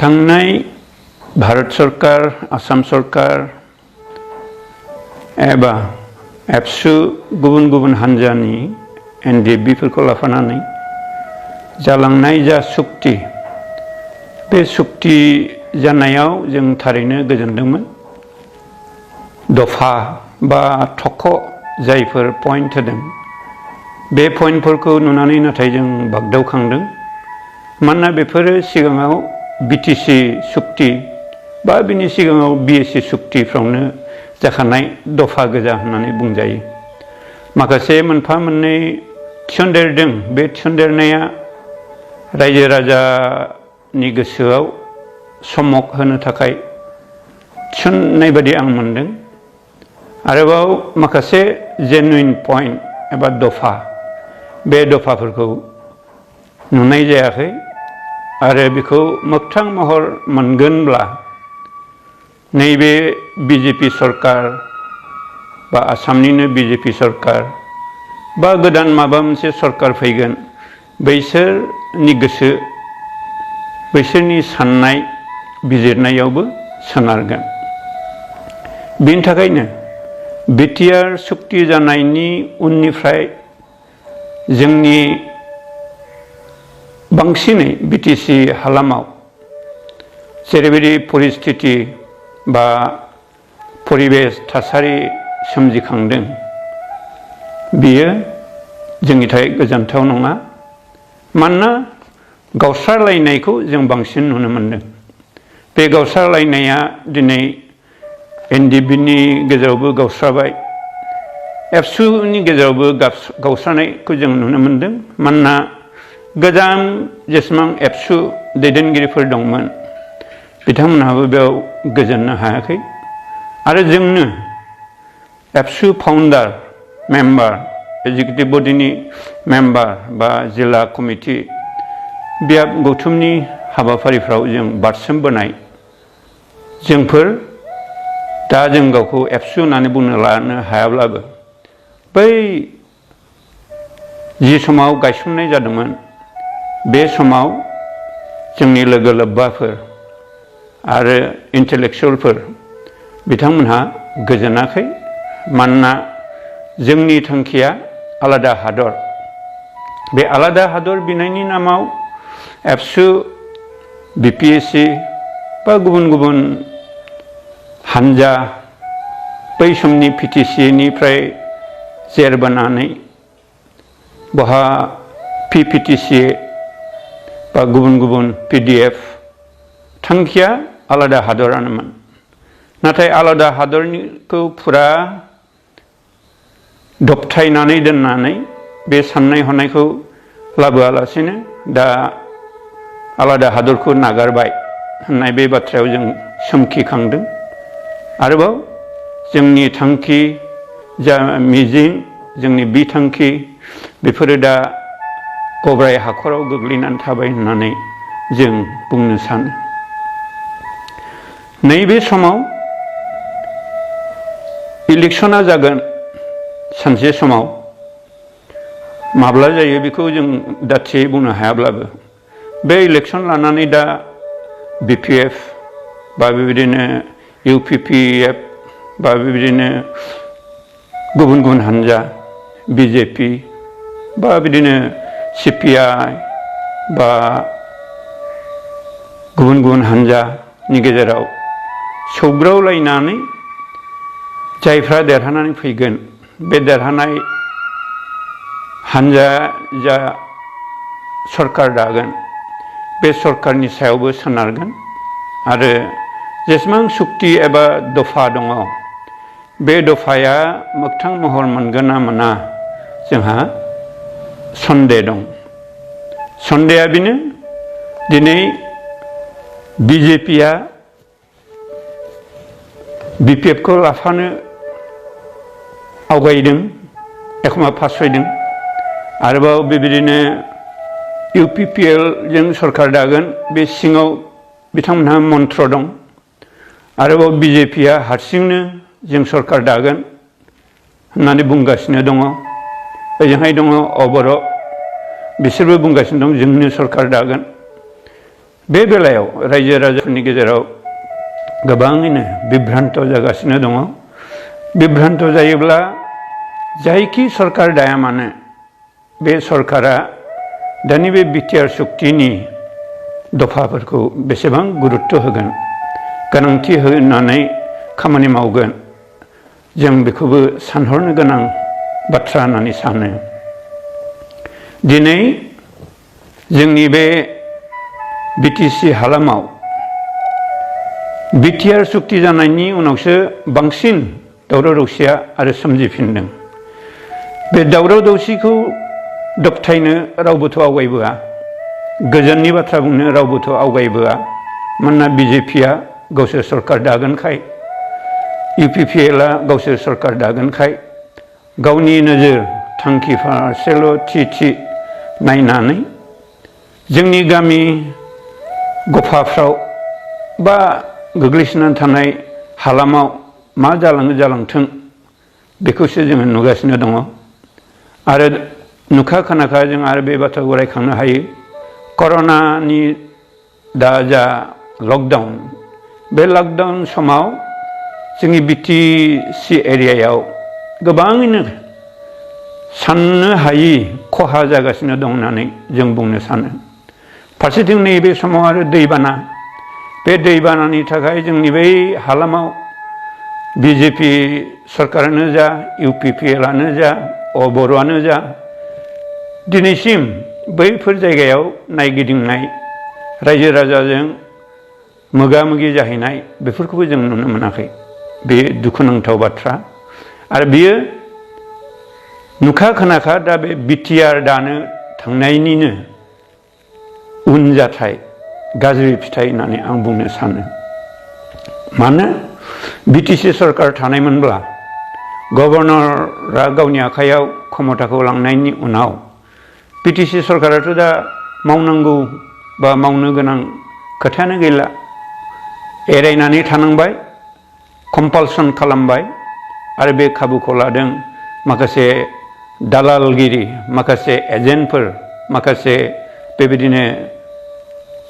थांनाय भारत सरकार आसाम सरकार एबा एबसु गुबुन गुबुन हानजानि एनडिएफबिफोरखौ लाफानानै जालांनाय जा सुक्ति बे सुक्ति जानायाव जों थारैनो गोजोनदोंमोन। दफा बा थख' जायफोर पइन्ट होदों बे पइन्टफोरखौ नुनानै नाथाय जों बागदावखांदों। मानोना बेफोरो सिगाङाव बिटिसि सुक्ति बा बिनि सिगाङाव बिएसि सुक्तिफ्रावनो जाखानाय दफा गोजा होननानै बुंजायो। माखासे मोनफा मोननै थिसनदेरदों। बे थिसनदेरनाया रायजो राजानि गोसोआव समक होनो थाखाय थिसननाय बादि आं मोनदों। आरोबाव माखासे जेनुइन पइन्ट एबा दफा बे दफाफोरखौ नुनाय जायाखै आरो बेखौ मोगथां महर मोनगोनब्ला नैबे बिजेपि सरकार बा आसामनिनो बिजेपि सरकार बा गोदान माबा मोनसे सरकार फैगोन बैसोरनि गोसो बैसोरनि साननाय बिजिरनायावबो सोनारगोन। बेनि थाखायनो बिटिआर सुक्ति जानायनि उननिफ्राय जोंनि बांसिनै बिटिसि हालामाव जेरैबायदि परिस्थिति बा परिबेस थासारि सोमजिखांदों बियो जोंनि थाखाय गोजोनथाव नङा। मानोना गावस्रालायनायखौ जों बांसिन नुनो मोनदों। बे गावस्रालायनाया दिनै एनडिएफबिनि गेजेरावबो गावस्राबाय, एबसुनि गेजेरावबो गावस्रानायखौ जों नुनो मोनदों। मानोना गोजाम जेसेबां एबसु दैदेनगिरिफोर दंमोन बिथांमोनहाबो बेयाव गोजोननो हायाखै आरो जोंनो एबसु फाउन्डार मेम्बार एजिकिउटिभ बडिनि मेम्बार बा जिल्ला कमिटि बियाब गौथुमनि हाबाफारिफ्राव जों बारसोमबोनाय जोंफोर दा जों गावखौ एबसु होननानै बुंनो लानो हायाब्लाबो बै जि समाव गायसननाय जादोंमोन बे समाव जोंनि लोगो लोब्बाफोर आरो इन्टेलेक्सुयेलफोर बिथांमोनहा गोजोनाखै। मानोना जोंनि थांखिया आलादा हादर। बे आलादा हादर बिनायनि नामाव एबसु बिपिएसि बा गुबुन गुबुन हानजा बै समनि पिटिसिनिफ्राय जेरबोनानै बहा पिपिटिसि बा गुबुन गुबुन पिडिएफ थांखिया आलादा हादरानोमोन। नाथाय आलादा हादरनिखौ फुरा दबथायनानै दोननानै बे साननाय हनायखौ लाबोआलासेनो दा आलादा हादरखौ नागारबाय होननाय बे बाथ्रायाव जों सोमखिखांदों। आरोबाव जोंनि थांखि जा मिजिं जोंनि बिथांखि बेफोरो दा गब्राय हाखराव गोग्लैनानै थाबाय होननानै जों बुंनो सानो। नैबे समाव इलेक्सना जागोन सानसे समाव माब्ला जायो बेखौ जों दाथियै बुंनो हायाब्लाबो बे इलेक्सन लानानै दा बिपिएफ बा बेबायदिनो इउपिपिएफ बा बेबायदिनो गुबुन गुबुन हानजा बिजेपि बा बिदिनो सिपिआइ बा गुबुन गुबुन हानजानि गेजेराव सौग्रावलायनानै जायफ्रा देरहानानै फैगोन बे देरहानाय हानजा जा सरकार दागोन बे सरकारनि सायावबो सोनारगोन। आरो जेसेबां सुक्ति एबा दफा दङ बे दफाया मोगथां महर मोनगोन ना मोना जोंहा सन्देह दं। सन्देहआ बेनो दिनै बिजेपिआ बिपिएफखौ लाफानो आवगायदों, एखनबा फासयदों। आरोबाव बेबायदिनो इउपिपिएलजों सरकार दागोन बे सिङाव बिथांमोनहा मन्त्र दं। आरोबाव बिजेपिआ हारसिंनो जों सरकार दागोन होननानै बुंगासिनो दङ। ओजोंहाय दङ अबर' बिसोरबो बुंगासिनो दं जोंनो सरकार दागोन। बे बेलायाव रायजो राजाफोरनि गेजेराव गोबाङैनो बिभ्रान्त जागासिनो दङ। बिभ्रान्त जायोब्ला जायखि सरकार दाया मानो बे सरकारा दानि बे बिटिआर सुक्तिनि दफाफोरखौ बेसेबां गुरुत्त होगोन, गोनांथि होनानै खामानि मावगोन, जों बेखौबो सानहरनो गोनां बाथ्रा होननानै सानो। दिनै जोंनि बे बिटिसि हालामाव बिटिआर सुक्ति जानायनि उनावसो बांसिन दावराव दावसिया आरो सोमजिफिनदों। बे दावराव दावसिखौ दबथायनो रावबोथ' आवगायबोआ, गोजोननि बाथ्रा बुंनो रावबोथ' आवगायबोआ। मानोना बिजेपिआ गावसोर सरकार दागोनखाय, इउपिपिएलआ गावसोर सरकार दागोनखाय गावनि नोजोर थांखि फारसेल' थि नायनानै जोंनि गामि गफाफ्राव बा गोग्लैसोनानै थानाय हालामाव मा जालाङो जालांथों बेखौसो जोङो नुगासिनो दङ। आरो नुखा खोनाखा जों आरो बे बाथ्राखौ रायखांनो हायो, कर'नानि दा जा लकडाउन, बे लकडाउन समाव जोंनि बिटिसि एरियायाव गोबाङैनो साननो हायि खहा जागासिनो दं होननानै जों बुंनो सानो। फारसेथिं नैबे समाव आरो दैबाना, बे दैबानानि थाखाय जोंनि बै हालामाव बिजेपि सरकारानो जा, इउपिपिएलआनो जा, बर'आनो जा, दिनैसिम बैफोर जायगायाव नायगिदिंनाय, रायजो राजाजों मोगा मोगि जाहैनाय बेफोरखौबो जों नुनो मोनाखै। बे दुखुनांथाव बाथ्रा। आरो बियो नुखा खोनाखा दा बे बिटिआर दानो थांनायनिनो उन जाथाय, गाज्रि फिथाइ होननानै आं बुंनो सानो। मानो बिटिसि सरकार थानायमोनब्ला गभर्नरआ गावनि आखायाव क्षमताखौ लांनायनि उनाव बिटिसि सरकाराथ' दा मावनांगौ बा मावनो गोनां खोथायानो गैला, एरायनानै थानांबाय, कम्पालसन खालामबाय आरो बे खाबुखौ लादों माखासे दालालगिरि, माखासे एजेन्टफोर, माखासे बेबायदिनो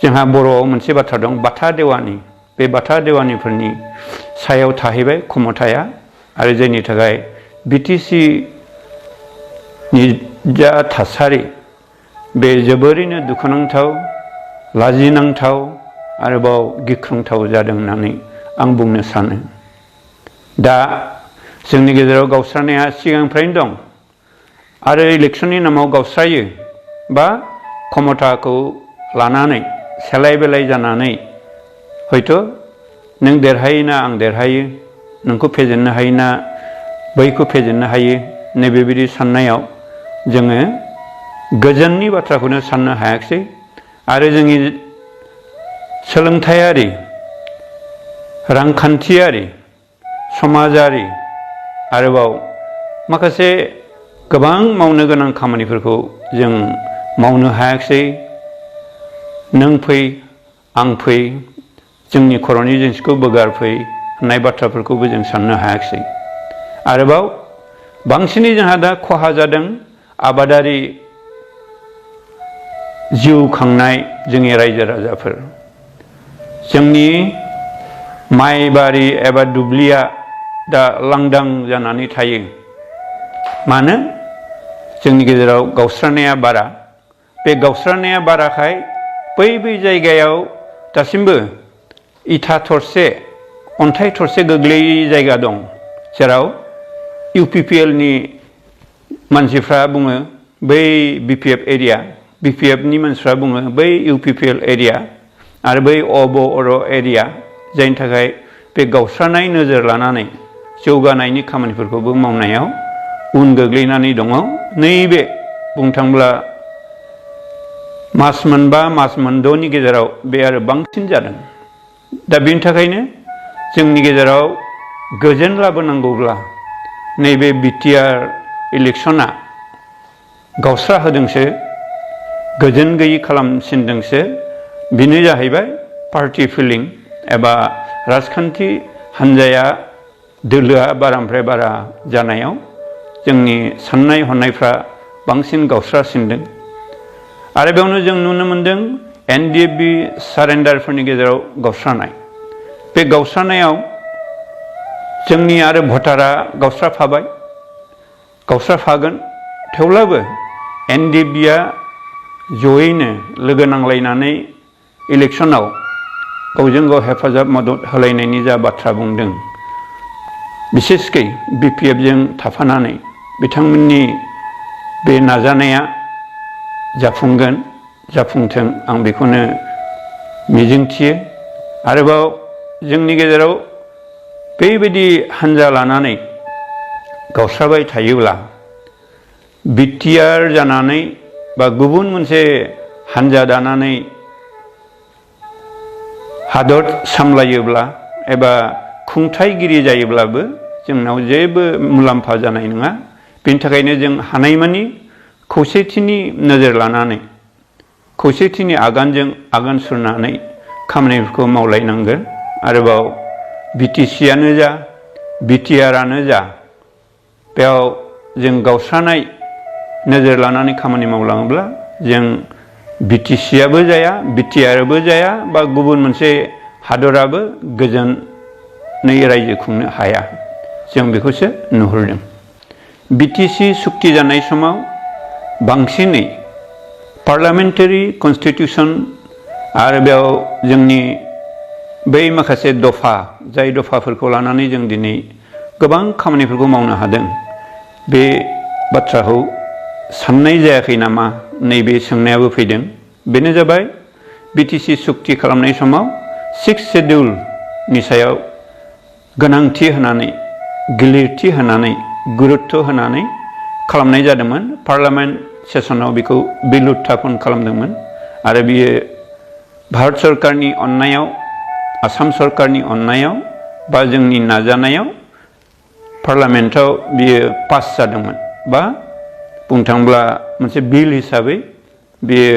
जोंहा बर'आव मोनसे बाथ्रा दं बाथा देवानि, बे बाथा देवानिफोरनि सायाव थाहैबाय क्षमताया। आरो जायनि थाखाय बिटिसिनि जा थासारि बे जोबोरैनो दुखुनांथाव, लाजिनांथाव आरोबाव गिख्रंथाव जादों होननानै आं बुंनो सानो। दा जोंनि गेजेराव गावस्रानाया सिगांनिफ्रायनो दं आरो इलेक्सननि नामाव गावस्रायो बा क्षमताखौ लानानै सेलाय बेलाय जानानै हयथ' नों देरहायोना आं देरहायो, नोंखौ फेजेननो हायोना बैखौ फेजेननो हायो, नैबेबायदि साननायाव जोङो गोजोननि बाथ्राखौनो साननो हायाखिसै। आरो जोंनि सोलोंथायारि, रांखान्थियारि, समाजारि आरोबाव माखासे गोबां मावनो गोनां खामानिफोरखौ जों मावनो हायाखिसै। नों फै आं फै, जोंनि खर'नि जिन्सखौ बोगार फै होननाय बाथ्राफोरखौबो जों साननो हायाखिसै। आरोबाव बांसिनै जोंहा दा खहा जादों आबादारि जिउ खांनाय जोंनि रायजो राजाफोर। जोंनि माइबारि एबा दुब्लिया दा लांदां जानानै थायो। मानो? जोंनि गेजेराव गावस्रानाया बारा। बे गावस्रानाया बाराखाय बै जायगायाव दासिमबो इथा थरसे, अन्थाइ थरसे गोग्लैयै जायगा दं, जेराव इउपिपिएलनि मानसिफ्रा बुङो बै बिपिएफ एरिया, बिपिएफनि मानसिफ्रा बुङो बै इउपिपिएल एरिया आरो बै बर' एरिया। जायनि थाखाय बे गावस्रानाय नोजोर लानानै जौगानायनि खामानिफोरखौबो मावनायाव उन गोग्लैनानै दङ। नैबे बुंनो थांब्ला मास मोनबा मास मोनद'नि गेजेराव बे आरो बांसिन जादों। दा बेनि थाखायनो जोंनि गेजेराव गोजोन लाबोनांगौब्ला नैबे बिटिआर इलेक्सना गावस्रा होदोंसो, गोजोन गैयै खालामसिनदोंसो। बेनो जाहैबाय पार्टि फिलिं एबा राजखान्थि हान्जाया, दोलोआ बारानिफ्राय बारा जानायाव जोंनि साननाय हनायफ्रा बांसिन गावस्रासिनदों। आरो बेयावनो जों नुनो मोनदों एनडिएफबि सारेन्डारफोरनि गेजेराव गावस्रानाय बे गावस्रानायाव जोंनि आरो भटारा गावस्राफाबाय गावस्राफागोन थेवब्लाबो एनडिएफबिआ जयैनो लोगो नांलायनानै इलेक्सनाव गावजों गाव हेफाजाब मदद होलायनायनि जा बाथ्रा बुंदों बिसेसकै बिपिएफजों थाफानानै बिथांमोननि बे नाजानाया जाफुंगोन जाफुंथों आं बेखौनो मिजिंथियो आरोबाव जोंनि गेजेराव बेबायदि हानजा लानानै गावस्राबाय थायोब्ला बिटिआर जानानै बा गुबुन मोनसे हानजा दानानै हादर सामलायोब्ला एबा खुंथायगिरि जायोब्लाबो जोंनाव जेबो मुलाम्फा जानाय नङा बेनि थाखायनो जों हानायमानि खौसेथिनि नोजोर लानानै खौसेथिनि आगानजों आगान सुरनानै खामानिफोरखौ मावलायनांगोन आरोबाव बिटिसिआनो जा बिटिआरआनो जा बेयाव जों गावस्रानाय नोजोर लानानै खामानि मावलाङोब्ला जों बिटिसिआबो जाया बिटिआरबो जाया बा गुबुन मोनसे हादराबो गोजोनै रायजो खुंनो हाया जों बेखौसो नुहुरदों बिटिसि सुक्ति जानाय समाव बांसिनै पार्लामेन्टारि कन्स्टिटिउसन आरो बेयाव जोंनि बै माखासे दफा जाय दफाफोरखौ लानानै जों दिनै गोबां खामानिफोरखौ मावनो हादों बे बाथ्राखौ साननाय जायाखै नामा नैबे सोंनायाबो फैदों बेनो जाबाय बिटिसि सुक्ति खालामनाय समाव 6 शेड्युलनि सायाव गोनांथि होनानै गिलिरथि होनानै गुरुत्थ होनानै खालामनाय जादोंमोन पार्लामेन्ट सेसनाव बेखौ बिल उत्थापन खालामदोंमोन आरो बियो भारत सरकारनि अननायाव आसाम सरकारनि अननायाव बा जोंनि नाजानायाव पार्लामेन्टआव बियो पास जादोंमोन बा बुंनो थाङोब्ला मोनसे बिल हिसाबै बियो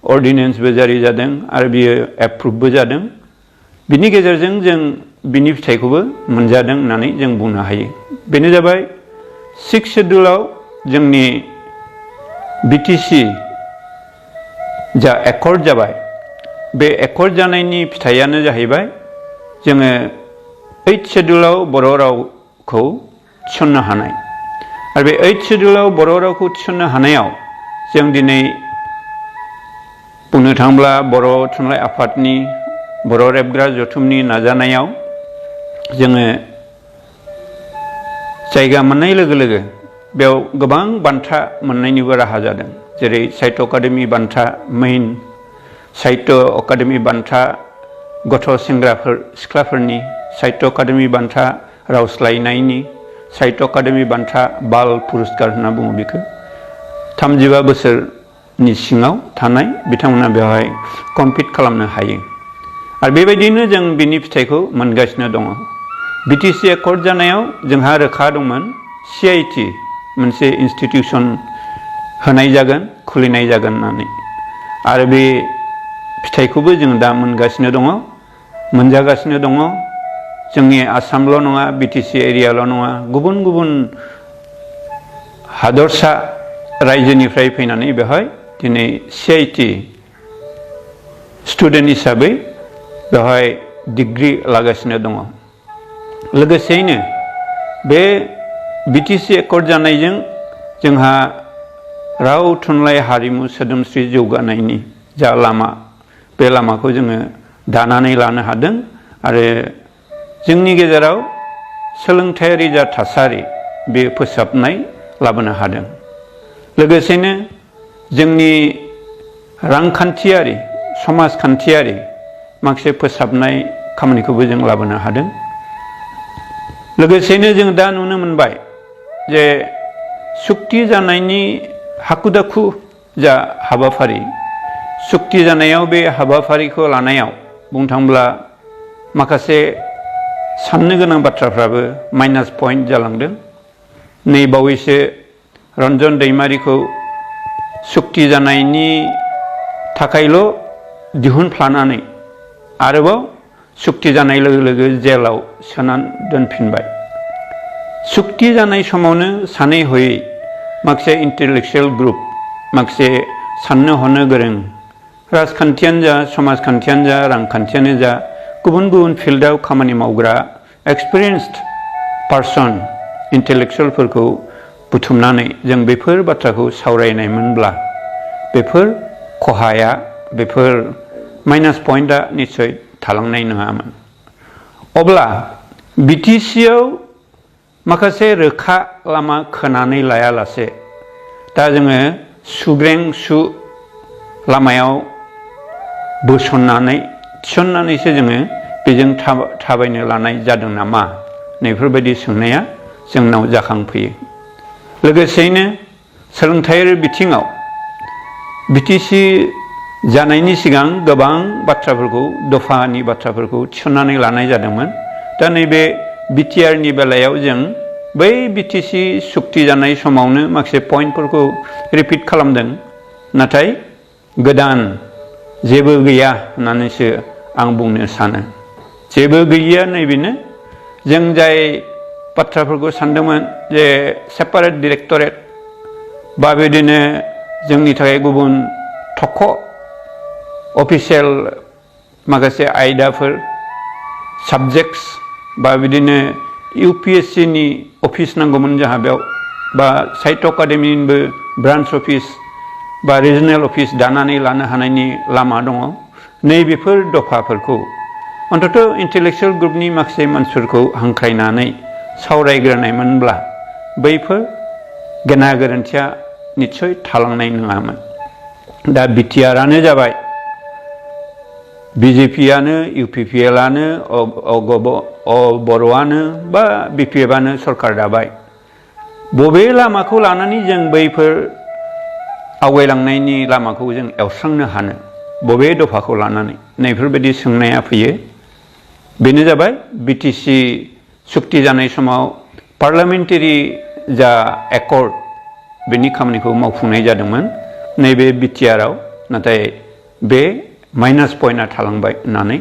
अर्डिनेन्सबो जारि जादों आरो बियो एप्रुभबो जादों बिनि गेजेरजों जों बिनि फिथाइखौबो मोनजादों होननानै जों बुंनो हायो बेनो जाबाय 6 शेड्युलाव जोंनि बिटिसि जा एकर्ड जाबाय बे एकर्ड जानायनि फिथाइयानो जाहैबाय जोङो 8 शेड्युलाव बर' रावखौ थिसननो हानाय आरो बे 8 शेड्युलाव बर' रावखौ थिसननो हानायाव जों दिनै बुंनो थाङोब्ला बर' थुनलाइ आफादनि बर' रेबग्रा जथुमनि नाजानायाव जोङो जायगा मोननाय लोगो लोगो बेयाव गोबां बान्था मोननायनिबो राहा जादों जेरै साहित्य एकाडेमि बान्था मेइन साहित्य एकाडेमि बान्था गथ' सेंग्राफोर सिख्लाफोरनि साहित्य एकाडेमि बान्था रावस्लायनायनि साहित्य एकाडेमि बान्था बाल पुरस्कार होनना बुङो बेखौ 35 बोसोरनि सिङाव थानाय बिथांमोना बेवहाय कम्पिट खालामनो हायो आरो बेबायदिनो जों बिनि फिथाइखौ मोनगासिनो दङ बिटिसि एकर्ड जानायाव जोंहा रोखा दंमोन सिआइटि मोनसे इन्स्टिटिउसन होनाय जागोन खुलिनाय जागोन होननानै आरो बे फिथाइखौबो जों दा मोनगासिनो दङ मोनजागासिनो दङ जोंनि आसामल' नङा बिटिसि एरियाल' नङा गुबुन गुबुन हादरसा रायजोनिफ्राय फैनानै बेवहाय दिनै सिआइटि स्टुडेन्ट हिसाबै बेवहाय डिग्री लागासिनो दङ लोगोसेयैनो बे बिटिसि एकर्ड जानायजों जोंहा राव थुनलाइ हारिमु सोदोमस्रि जौगानायनि जा लामा बे लामाखौ जोङो दानानै लानो हादों आरो जोंनि गेजेराव सोलोंथायारि जा थासारि बे फोसाबनाय लाबोनो हादों लोगोसेनो जोंनि रांखान्थियारि समाजखान्थियारि माखासे फोसाबनाय खामानिखौबो जों लाबोनो हादों लोगोसेनो जों दा नुनो मोनबाय जे सुक्ति जानायनि हाखु दाखु जा हाबाफारि सुक्ति जानायाव बे हाबाफारिखौ लानायाव बुंनो थाङोब्ला माखासे साननो गोनां बाथ्राफ्राबो माइनास पइन्ट जालांदों नै बावैसो रन्जन दैमारिखौ सुक्ति जानायनि थाखायल' दिहुनफ्लानानै आरोबाव सुक्ति जानाय लोगो लोगो जेलाव सोनानै दोनफिनबाय सुक्ति जानाय समावनो सानै हयै माखासे इन्टेलेक्सुयेल ग्रुप माखासे साननो हनो गोरों राजखान्थियानो जा समाजखान्थियानो जा रांखान्थियानो जा गुबुन गुबुन फिल्डआव खामानि मावग्रा एक्सपिरियेन्सड पार्सन इन्टेलेक्सुयेलफोरखौ बुथुमनानै जों बेफोर बाथ्राखौ सावरायनायमोनब्ला बेफोर खहाया बेफोर माइनास पइन्टआ निश्चय थालांनाय नङामोन। अब्ला बिटिसिआव माखासे रोखा लामा खोनानै लायालासे दा जोङो सुग्रें सु लामायाव बोसननानै थिसननानैसो जोङो बेजों थाबायनो लानाय जादों नामा नैफोरबायदि सोंनाया जोंनाव जाखांफैयो। लोगोसेयैनो सोलोंथायारि बिथिङाव बिटिसि जानायनि सिगां गोबां बाथ्राफोरखौ दफानि बाथ्राफोरखौ थिसननानै लानाय जादोंमोन। दा नैबे बिटिआरनि बेलायाव जों बै बिटिसि सुक्ति जानाय समावनो माखासे पइन्टफोरखौ रिपिट खालामदों, नाथाय गोदान जेबो गैया होननानैसो आं बुंनो सानो। जेबो गैयिया नैबेनो जों जाय बाथ्राफोरखौ सानदोंमोन जे सेपारेट डिरेक्टरेट बा बिदिनो जोंनि थाखाय गुबुन थख' अफिसियेल माखासे आयदाफोर साबजेक्ट्स बा बिदिनो UPSC नि अफिस नांगौमोन जोंहा बेयाव बा साहित्य एकाडेमिनिबो ब्रान्च अफिस बा रिजनेल अफिस दानानै लानो हानायनि लामा दङ। नैबेफोर दफाफोरखौ अन्तत' इन्टेलेक्सुयेल ग्रुपनि माखासे मानसिफोरखौ हांख्रायनानै सावरायग्रोनायमोनब्ला बैफोर गेना गोरोन्थिया निस्सय थालांनाय नङामोन। दा बिटिआरआनो जाबाय BJPआनो UPPLआनो बर'आनो बा BPFआनो सरकार दाबाय। बबे लामाखौ लानानै जों बैफोर आवगायलांनायनि लामाखौ जों एवस्रांनो हानो, बबे दफाखौ लानानै नैफोरबायदि सोंनाया फैयो। बेनो जाबाय बिटिसि सुक्ति जानाय समाव पार्लामेन्टारि जा एकर्ड बेनि खामानिखौ मावफुंनाय जादोंमोन नैबे बिटिआरआव, नाथाय बे माइनास पइन्टआ थालांबाय होननानै